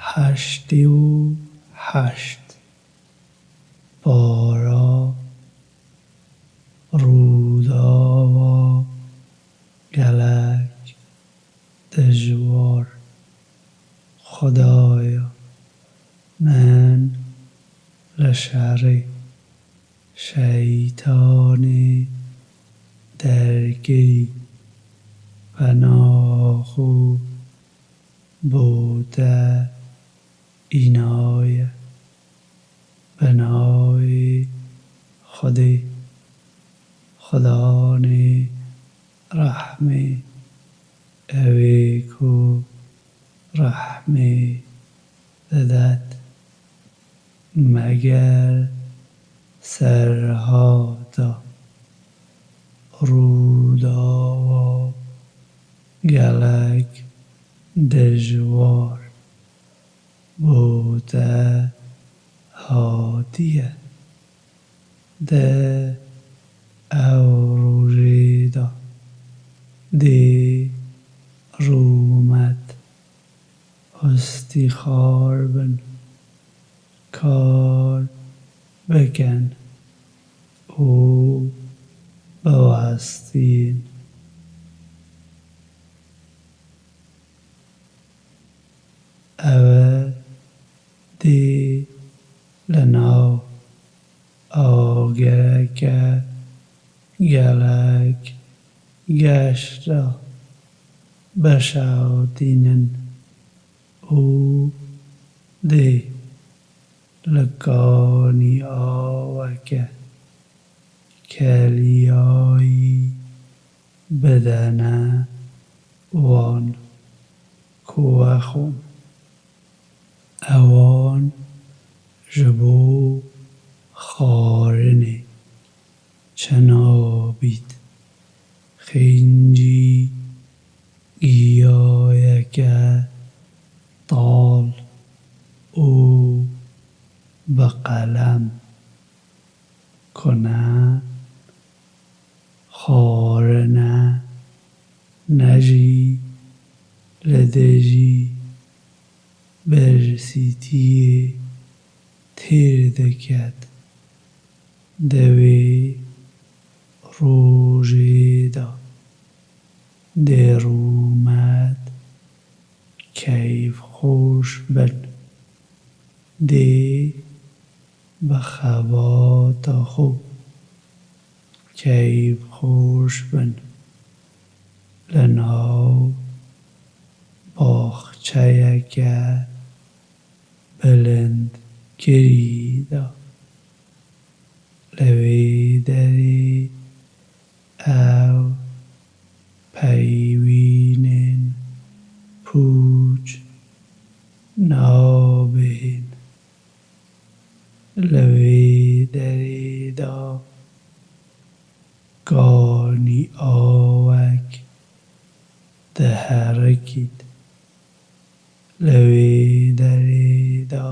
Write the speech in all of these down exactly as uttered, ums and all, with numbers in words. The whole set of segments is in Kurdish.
Heştê û heşt. Para, Rûdava gelek dijwar. Xwedaya min li şerê şeytanê derkirî, penaxa xwe bo te înaye. Bi navê Xwedê, Xudanê rehmê, ewê ku rehmê didet. Meger serhata Rûdava gelek dijwar bo te hatiye. Di ew rojê de dê rûmet hostîxar bin, kar bikin û biwestîn. Ew ê dê li nav agireke gelek geş de bişewitînin û dê li kanî aweke keliyayî bidene wan ku wexwin. Ewan ji bo xwarinê çi nabît, xêncî giyayeke tal û bi qelem ku ne xwarine, ne jî li dijî birsîtiyê têr diket. Di wê rojê de dê rûmet keyfxweş bin. Dê bi xebata xwe keyfxweş bin. Li nav baxçeyeke bilindkirî de. Li wê derê ew peywînên pûç nabihên. Li wê derê de kanî awek diherikît. Li wê derê de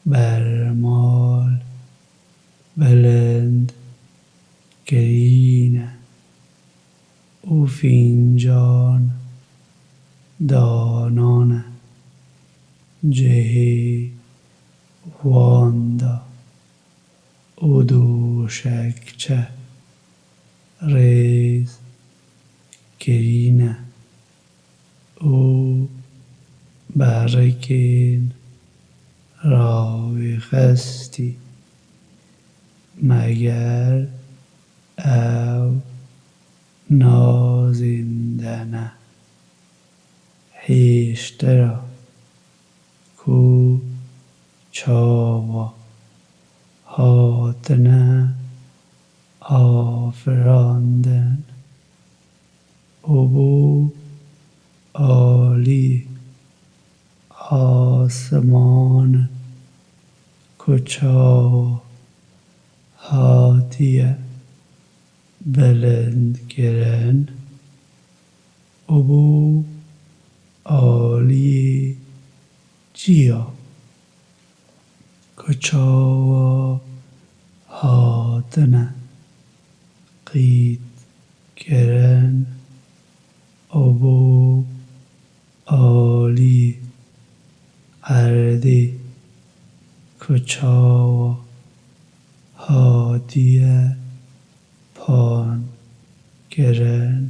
bermal bilind kirîne û fîncan danane cihê wan de û doşekçe rêz kirîne û berikên rawêxistî. Meger ew nazîndene hêştira ku çawa hatine afirandin û bo alî asiman ku çawa hatiye bilindkirin û bo aliyê çiya ku çawa hatine qîtkirin û bo aliyê ku çawa hatiye pankirin,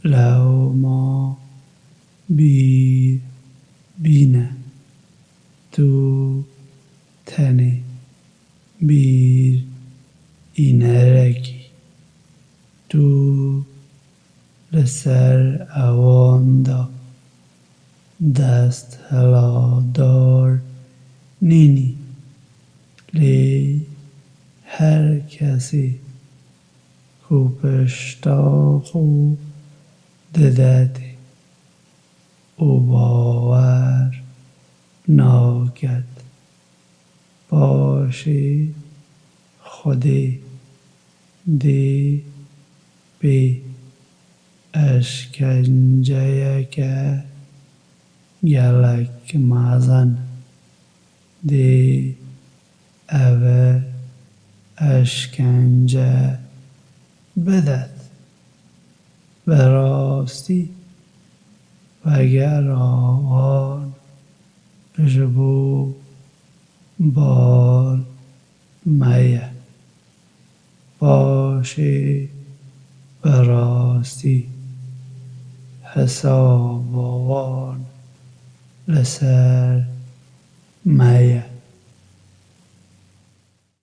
lewma bîr bîne, tu tenê bîr înerekî, tu li ser ewan de desthilatdar nînî, lê her kesê ku pişta xwe didetê û bawer naket, paşê Xwedê dê pê eşkenceyeke gelek mezin dê ev eşkence bidet. Bi rastî vegera wan ji bo bal me ye. Paşê bi rastî hesaba wan li ser me ye.